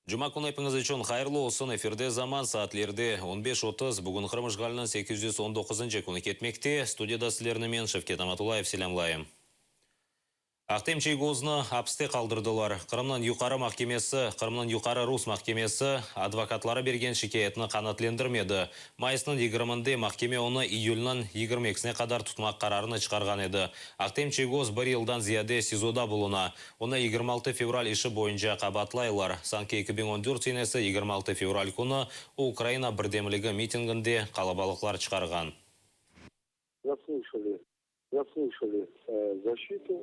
Cuma künü epiñiz içün hayırlı olsun, efirde Zaman, saatlerde 15:30, bugün Qırım işğaliniñ 819-ncı künü ketmekte, studiyada sizlerni men, Şevket Amatullayev, selâmlayım. Ahtem Çiygoznı apiste qaldırdılar. Qırımnıñ Yuqarı mahkemesi, Qırımnıñ Yuqarı rus mahkemesi advokatları bergen şikâyetni qanaatlendirmedi. Mayısnıñ yigirminde mahkeme onı iyülniñ 22-sine qadar tutmaq qararını çıqarğan edi. Ahtem Çiygoz bir yıldan ziyade SİZOda buluna. Onı 26 fevral işi boyunca qabaatlaylar. Sanki 2014 senesi 26 fevral künü o Ukraina birdemligi mitinginde qalabalıqlar çıqarğan. Заслушали, заслушали защиту,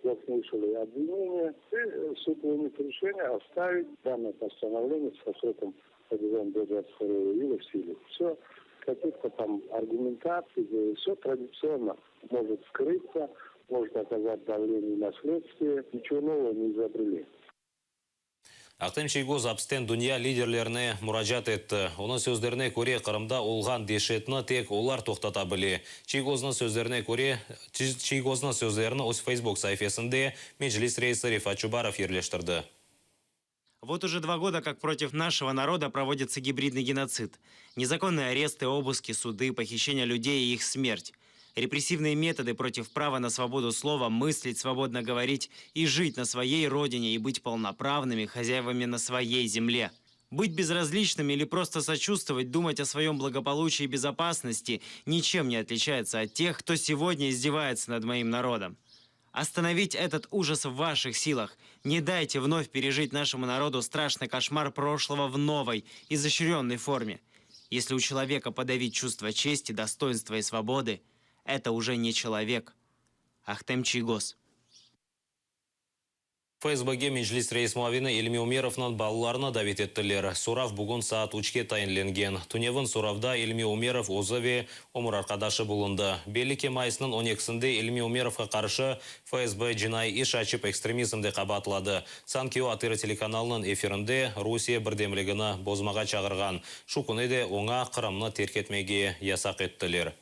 заслушали обвинение. И суд вынес решение оставить данное постановление со сроком до 22 июля в силе. Все, каких-то там аргументаций, все традиционно может скрыться, может оказать давление на следствие. Ничего нового не изобрели. Ahtem Çiygoz apisten dünya liderlerine muracaat etti. Onıñ sözlerine köre, Qırımda olğan deşetni tek olar toqtata bile. Çiygoznıñ sözlerine köre, Çiygoznıñ sözlerini öz Facebook saifesinde Meclis reisi Refat Çubarov yerleştirdi. Вот уже 2 года, как против нашего народа проводится гибридный геноцид. Незаконные аресты, обыски, суды, похищение людей и их смерть. Репрессивные методы против права на свободу слова, мыслить, свободно говорить и жить на своей родине и быть полноправными хозяевами на своей земле. Быть безразличными или просто сочувствовать, думать о своем благополучии и безопасности ничем не отличается от тех, кто сегодня издевается над моим народом. Остановить этот ужас в ваших силах. Не дайте вновь пережить нашему народу страшный кошмар прошлого в новой, изощренной форме. Если у человека подавить чувство чести, достоинства и свободы, это уже не человек. Ахтем Чийгоз. FSBge Meclis reis muavini İlmi Umerovnıñ balalarını davet ettiler. Sorav bugün saat 3-ke tayinlengen. Tünevin soravda İlmi Umerov özü ve ömür arqadaşı bulundı. Belli ki, mayısnıñ 12-sinde İlmi Umerovğa qarşı FSB cinaiy iş açıp ekstremizmde qabaatladı. Sanki o ATR telekanalınıñ efirinde Rusiye birdemligini bozmağa çağırğan. Şu künü de oña Qırımnı terk etmege yasaq ettiler.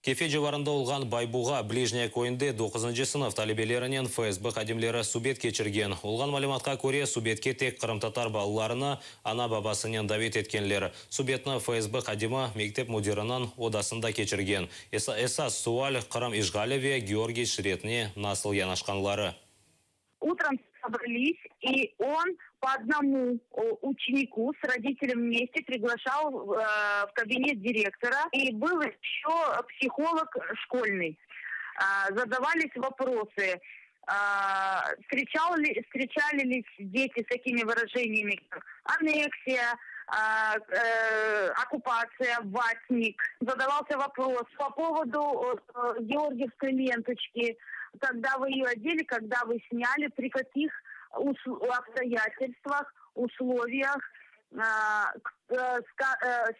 Kefe civarında olğan Baybuğa, Blijnâya köyünde doquzıncı sınıf talebelerinen FSB hadimleri subet keçirgen. Olğan malümatqa köre, subetke tek qırımtatar balalarını ana-babasınen davet etkenler. Subetni FSB hadimi mektep müdiriniñ odasında keçirgen. Esas sual, Qırım işğali ve Georgiy şeritine nasıl yanaşqanları. Утром собрались, и он по одному ученику с родителем вместе приглашал в кабинет директора. И был еще психолог школьный. Задавались вопросы, встречал ли, встречали ли дети с такими выражениями, как аннексия, оккупация, ватник. Задавался вопрос по поводу георгиевской ленточки, когда вы ее одели, когда вы сняли, при каких обстоятельствах, условиях,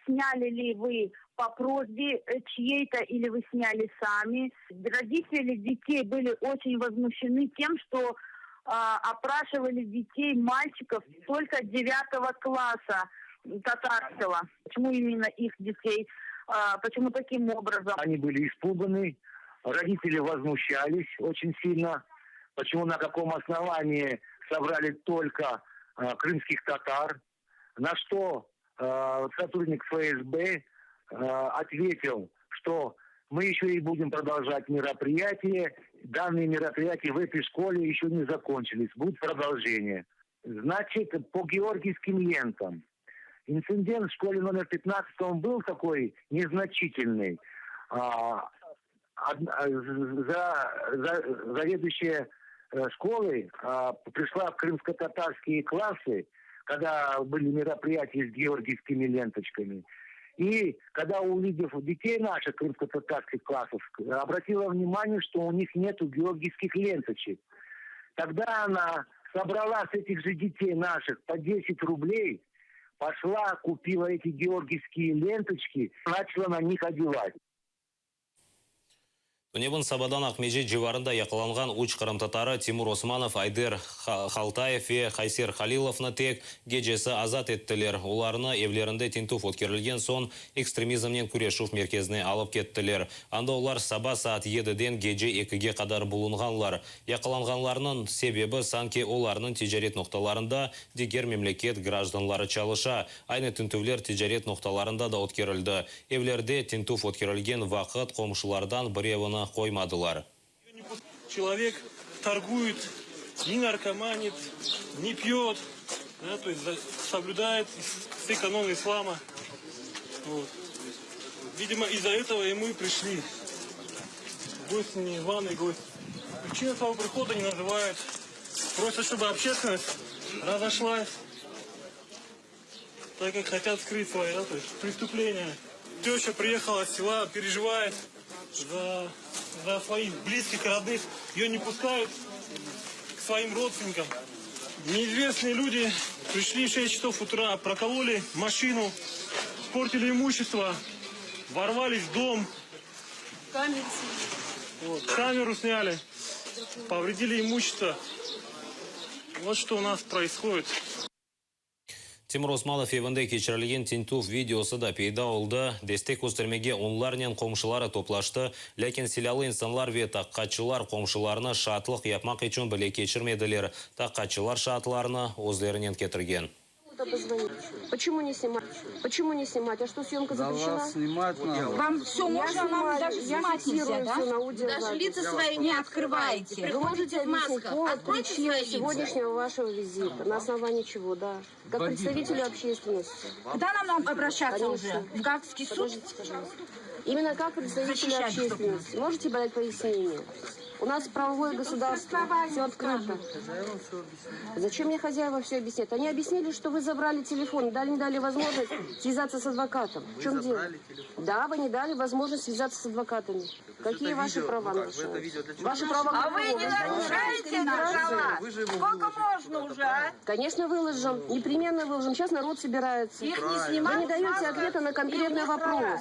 сняли ли вы по просьбе чьей-то или вы сняли сами. Родители детей были очень возмущены тем, что опрашивали детей, мальчиков только девятого класса татарского. Почему именно их детей? Почему таким образом? Они были испуганы, родители возмущались очень сильно. Почему, на каком основании собрали только крымских татар? На что сотрудник ФСБ ответил, что мы еще и будем продолжать мероприятие. Данные мероприятия в этой школе еще не закончились, будет продолжение. Значит, по георгиевским лентам. Инцидент в школе номер 15, он был такой незначительный. За, заведующая школой пришла в крымско-татарские классы, когда были мероприятия с георгиевскими ленточками. И когда, увидев детей наших крымско-татарских классов, обратила внимание, что у них нету георгиевских ленточек. Тогда она собрала с этих же детей наших по 10 рублей, пошла, купила эти георгиевские ленточки, начала на них одевать. Tünevin sabadan Aqmescit civarında yaqalanğan üç qırımtatarı Timur Osmanov, Ayder Haltayev ve Hayser Halilovnı tek gecesi azat ettiler. Olarnı evlerinde tintüv ötkerilgen soñ Ekstremizmnen küreşüv merkezine alıp kettiler. Anda olar saba saat yediden gece ekige qadar bulunğanlar. Yaqalanğanlarnıñ sebebi, sanki olarnıñ ticaret noqtalarında diger memleket grajdanları çalışa. Aynı tintüvler ticaret noqtalarında da ötkerildi. Evlerde tintüv ötkerilgen vaqıt qomşulardan birevini qoymadılar. Человек торгует, не наркоманит, не пьет, да, то есть соблюдает все каноны ислама. Вот. Видимо, из-за этого ему и пришли гости, незваные гости. Причину своего прихода не называют. Просят, чтобы общественность разошлась, так как хотят скрыть свои, да, то есть преступления. Теща приехала с села, переживает за своих близких и родных. Ее не пускают к своим родственникам. Неизвестные люди пришли в 6 часов утра, прокололи машину, испортили имущество, ворвались в дом. Вот, камеру сняли, повредили имущество. Вот что у нас происходит. Timur Osmanov evinde keçirilgen tintüv videosı da peyda oldı. Destek köstermege onlarnen qomşuları toplaştı. Lâkin silâlı insanlar ve taqiqatçılar qomşularını şaatlıq yapmaq içün bile keçirmediler. Taqiqatçılar şaatlarnı özlerinen ketirgen. Позвонить. Почему не снимать? Почему не снимать? А что, съемка Да запрещена? вас снимать надо. Вам все Я можно, нам снимаю, даже я снимать фиксирую нельзя, да? всё на аудиозапись. Даже лица свои не открываете. Вы можете Приходите в объяснить масках. повод, Откройте причину свои лица. сегодняшнего вашего визита? На основании чего, да? Как представителю общественности. Куда нам, нам обращаться Конечно. уже? В Гаагский суд? Подождите, пожалуйста. Именно как представителю Защищать, чтоб общественности. Можете дать пояснение? У нас правовое государство, все открыто. Зачем мне хозяева все объяснять? Они объяснили, что вы забрали телефон, дали не дали возможность связаться с адвокатом. В чем дело? Да, вы не дали возможность связаться с адвокатами. Какие ваши права нарушаются? Ваши права А вы не нарушаете права? Сколько можно уже, а? Конечно, выложим. Непременно выложим. Сейчас народ собирается. Их не Вы снимают не в даете масках. ответа на конкретный Их вопрос.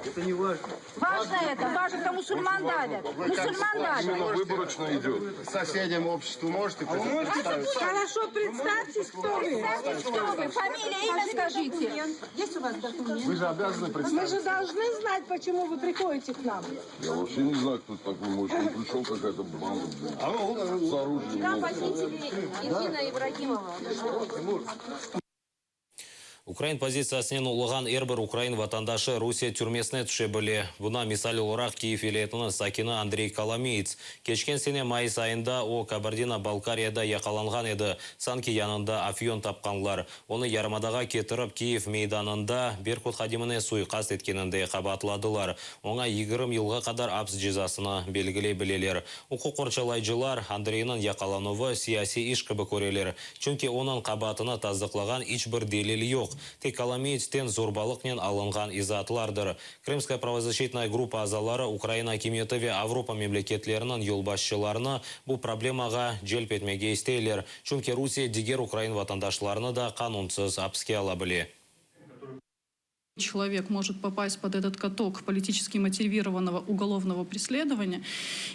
Это не важно. Важно это, важно, там мусульман давят. Мусульман давят. Выборочно идет. Соседям обществу можете представить? Хорошо, представьтесь, кто вы. Представьтесь, кто вы. Фамилия, имя скажите. Есть у вас документ? Вы же обязаны представить. Мы же должны знать, почему вы приходите к нам. Я вообще не знаю, кто такой может. Он пришел какая-то банда блин, с оружием. Штаб водителей Ирина Ибрагимова. Ukrain pozitsiyasınen olğan er bir ukrain vatandaşı Rusiye türmesine tüşe bile. Buña misal olaraq Kiyev vilâyetiniñ sakini Andrey Kolomeyts. Keçken sene mayıs ayında o Kabardino-Balkariyada yaqalanğan edi. Sanki yanında afyon tapqanlar. Onı yarımadağa ketirip Kiyev meydanında Berkut hadimine suiqast etkeninde qabaatladılar. Oña 20 yılğa qadar aps cezasını belgiley bileler. Uquq qorçalayıcılar Andreyniñ yaqalanuvı siyasiy iş kibi köreler. Çünki onıñ qabaatını tasdıqlağan iç bir delil yoq. Tek Kolomeytsten zorbalıqnen alınğan izaatlardır. Крымская правозащитная группа azaları Ukraina akimiyeti ve Avropa memleketleriniñ yolbaşçılarını bu problemağa celp etmege isteyler. Çünki Rusiye diger ukrain vatandaşlarını da qanunsız apske ala bile. Человек может попасть под этот каток политически мотивированного уголовного преследования,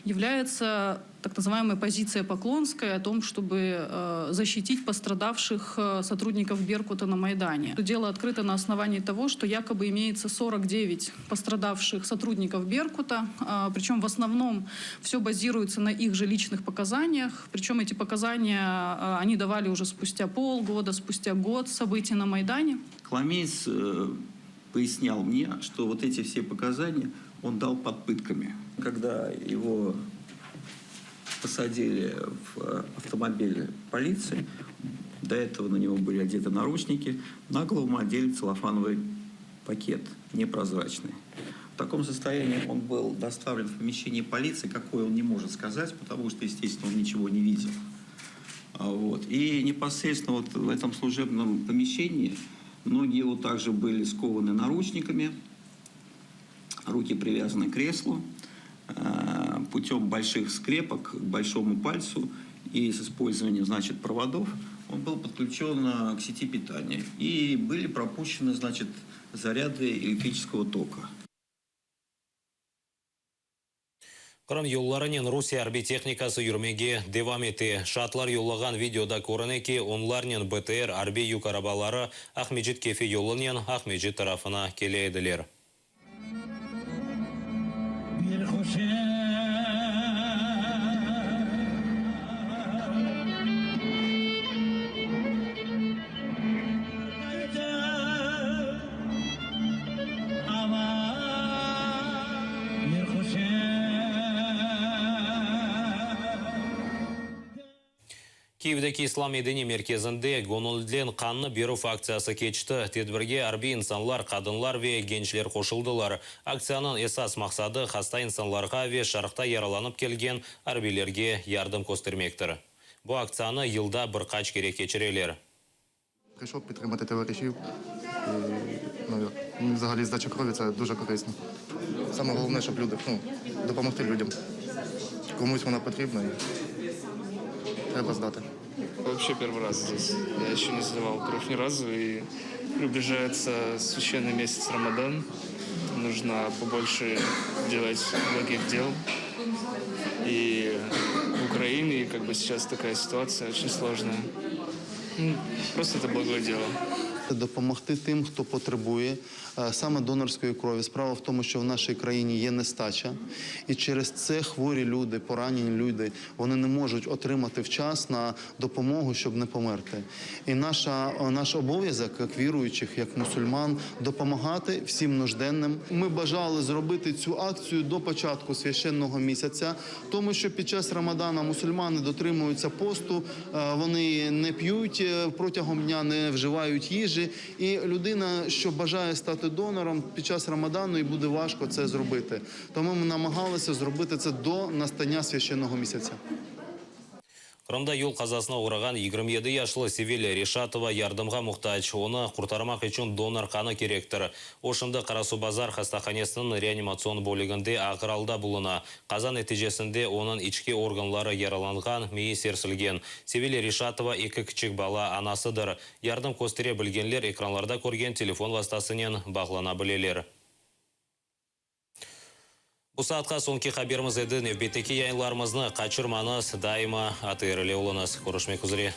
является так называемая позиция Поклонской о том, чтобы защитить пострадавших сотрудников Беркута на Майдане. Дело открыто на основании того, что якобы имеется 49 пострадавших сотрудников Беркута, причем в основном все базируется на их же личных показаниях, причем эти показания они давали уже спустя полгода, спустя год событий на Майдане. Коломеец пояснял мне, что вот эти все показания он дал под пытками. Когда его посадили в автомобиль полиции, до этого на него были одеты наручники, на голову ему одели целлофановый пакет, непрозрачный. В таком состоянии он был доставлен в помещение полиции, какое он не может сказать, потому что, естественно, он ничего не видел. Вот. И непосредственно вот в этом служебном помещении ноги его также были скованы наручниками, руки привязаны к креслу, путем больших скрепок к большому пальцу и с использованием, значит, проводов он был подключен к сети питания. И были пропущены, значит, заряды электрического тока. Qırım yollarınen Rusiye arbiy tehnikası yürmege devam ete. Şaatlar yollağan videoda körüne ki, onlarnen BTR arbiy yük arabaları Aqmescit-Kefe yolunen Aqmescit tarafına kele ediler. Kyivdeki İslam medeniy merkezinde göñülden qannı berüv aktsiyası keçti. Tedbirge arbiy insanlar, qadınlar ve gençler qoşuldılar. Aktsiyanıñ esas maqsadı, hasta insanlarğa ve şarqta yaralanıp kelgen arbiylerge yardım köstermektir. Bu aktsiyanı yılda bir qaç kere keçireler. Прийшов підтримати товаришів. І, ну, взагалі здача крові це дуже корисно. Саме головне, щоб люди, ну, допомогти людям. Комусь вона потрібна і треба здати. Вообще первый раз здесь. Я еще не сдавал кровь ни разу. И приближается священный месяц Рамадан. Нужно побольше делать благих дел. И в Украине как бы сейчас такая ситуация очень сложная. Ну, Просто это благое дело. Допомогти тим, хто потребує е, саме донорської крові. Справа в тому, що в нашій країні є нестача, і через це хворі люди, поранені люди, вони не можуть отримати вчасно допомогу, щоб не померти. І наша, е, наш обов'язок, як віруючих, як мусульман, допомагати всім нужденним. Ми бажали зробити цю акцію до початку священного місяця, тому що під час Рамадана мусульмани дотримуються посту, е, вони не п'ють е, протягом дня, не вживають їжі. І людина, що бажає стати донором під час Рамадану, і буде важко це зробити. Тому ми намагалися зробити це до настання священного місяця. Qırımda yol qazasına oğrağan 27 yaşlı Sevilya Reşatova yardımğa muhtac. Onı qurtarmaq içün donor qanı kerektir. O şimdi Qarasuvbazar hastahanesiniñ reanimatsion bölüginde ağır alda buluna. Qaza neticesinde onıñ içki organları yaralanğan, miyi sersilgen. Sevilya Reşatova eki kiçik bala anasıdır. Yardım köstere bilgenler ekranlarda körgen telefon vastasınen bağlana bileler. Bu saatqa soñki haberimiz edi. Nevbetteki yayınlarımıznı qaçırmañız, daima ATR ile oluñız. Körüşmek üzre.